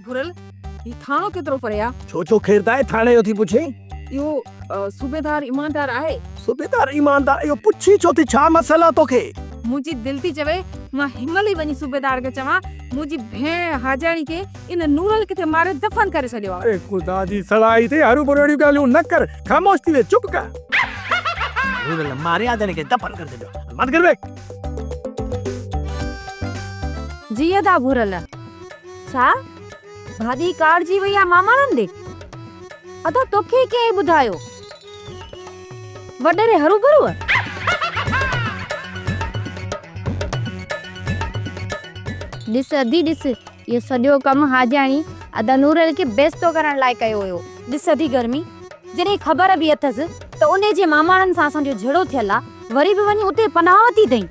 ڀورل، هي ٿاڻو ڪيترو پري آ؟ ڇو ڇو خيردائي ٿاڻي جو ٿي پڇين؟ اهو صوبيدار ايماندار آهي؟ صوبيدار ايماندار اهو پڇين ڇو ٿي ڇا مسئلا توکي؟ منهنجي دل ٿي چوي مان هنمهل ئي وڃي صوبيدار کي چوان منهنجي ڀيڻ حاجاڻي کي ان نورل ڪٿي ماري دفن ڪري ڇڏيو آ. اي خدا جي سڙائي تي هروڀرو اهڙيون ڳالهيون نه ڪر خاموش ٿي ويهه چپ ڪر. نورل ماري حاجاڻي کي دفن ڪري ڇڏيو آ بند ڪر ويهه. جي ادا ڀورل. ڇا؟ ڀاڄي ڪاڙجي وئي آ ماماڻن ڏي؟ ادا توکي ڪنهن ٻڌايو؟ وڏيري هروڀرو؟ ڏس ادي ڏس، اهو سڄو ڪم حاجياڻي ادا نورل کي بيستو ڪرڻ لاء ڪيو هيو. ڏس ادي گرمي، جڏهن خبر به اٿس ته انهي جي ماماڻن سان اسان جو جهيڙو ٿيل آ، وري به وڃي اتي پناهه ورتي اٿئين.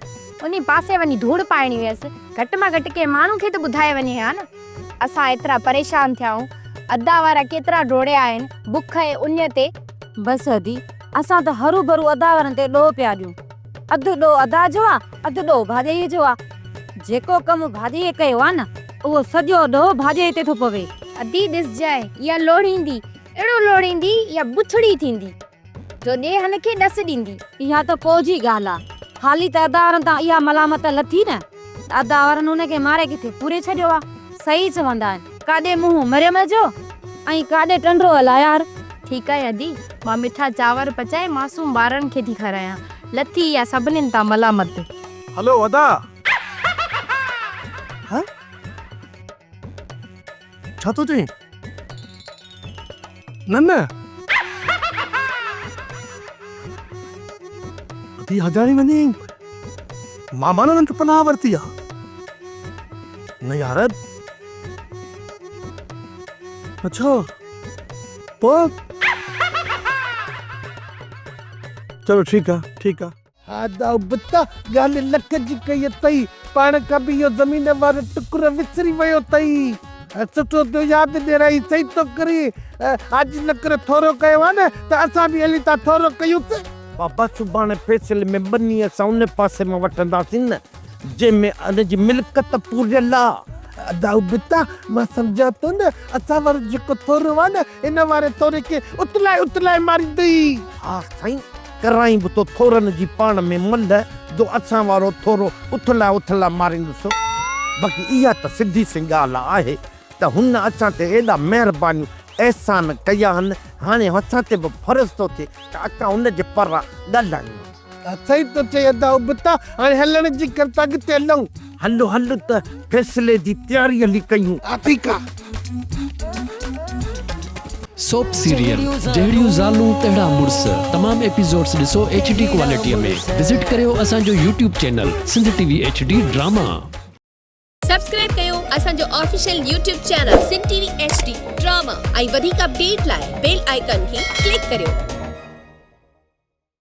انهي پاسي وڃي ڌوڙ پائڻي هيس. گهٽ مان گهٽ ڪنهن ماڻهو کي ته ٻڌائي وڃي ها نه. اسان ايترا پريشان ٿيا آهيون. ادا وارا ڪيترا ڊوڙيا آهن بک ۽ اڃ تي. بس ادي، اسان ته هروڀرو ادا وارن تي ڏوهه پيا ڏيون. اڌ ڏوهه ادا جو آ، اڌ ڏوهه ڀاڄائيء جو آ. جيڪو ڪم ڀاڄائيء ڪيو آ نه، اهو سڄو ڏوهه ڀاڄائيء تي ٿو پوي. ادي ڏسجانء، اها لوڙهيندي، اهڙو لوڙهيندي، اها بڇڙي ٿيندي. جو ڏي هن کي ڏس ڏيندي. اها ته پوء جي ڳالهه آ. حالي ته ادا وارن تان اها ملامت لٿي نه ته ادا وارن هن کي ماري ڪٿي پوري ڇڏيو آ. صحيح چوندا آهن، ڪاڏي منهن مريم جو ۽ ڪاڏي ٽنڊو الهيار. ٺيڪ آهي ادي، مان مٺا چانور پچائي معصوم ٻارن کي ٿي کارايان. لٿي اها سڀنين تان ملامت. هلو ادا. ها؟ ڇا ٿو چئين؟ نه نه. ادي حاجاڻي وڃي ماما نن وٽ پناهه ورتي آ. نه يار. اڇا پوء چلو ٺيڪ آ ٺيڪ آ. ها دائو بتا، ڳالهه لک جي ڪئي اٿئي. پاڻ کان به اهو زمين وارو ٽڪر وسري ويو اٿئي. سٺو ٿيو ياد ڏيارائي. صحيح ٿو ڪرين. حاجي نڪر ٿورو ڪيو آهي نه ته اسان به هلي ٿا ٿورو ڪيونس. بابا سڀاڻي فيصلي ۾ ٻني اسان ان پاسي مان وٺنداسين نه جنهن ۾ ان جي ملڪيت پوريل آ. ادا ابتا، مان سمجهان ٿو نه اسان وارو جيڪو ٿورو آ نه ان واري ٿوري کي اٿلائي اٿلائي ماريندئي. ها سائين، ڪرائين به ٿو ٿورن جي پاڻ ۾ ملهه جو اسان وارو ٿورو اٿلائي اٿلائي ماريندس. باقي اها ته سڌي سين ڳالهه آهي ته هن اسان تي ايڏا مهربانيون احسان ڪيا آهن، هاڻي اسان تي به فرض ٿو ٿئي ته اسان هن جي پران ڳالهايون. صحيح ٿو چئين ادا ابتا، هاڻي هلڻ جي ڪر ته اڳتي هلون. هل هل ته فيصلي جي تياري هلي ڪيون. ها ٺيڪ آ. سوپ سيريل جهڙيون زالون تهڙا مڙس تمام ايپيسوڊس ڏسو ايڇ ڊي ڪوالٽي ۾ وزٽ ڪريو اسان جو YouTube channel Sindh T V H D drama. Subscribe ڪيو اسان جو official YouTube channel Sindh T V H D drama ۽ وڌيڪ اپڊيٽ لاء بيل آئيڪان کي ڪلڪ ڪريو.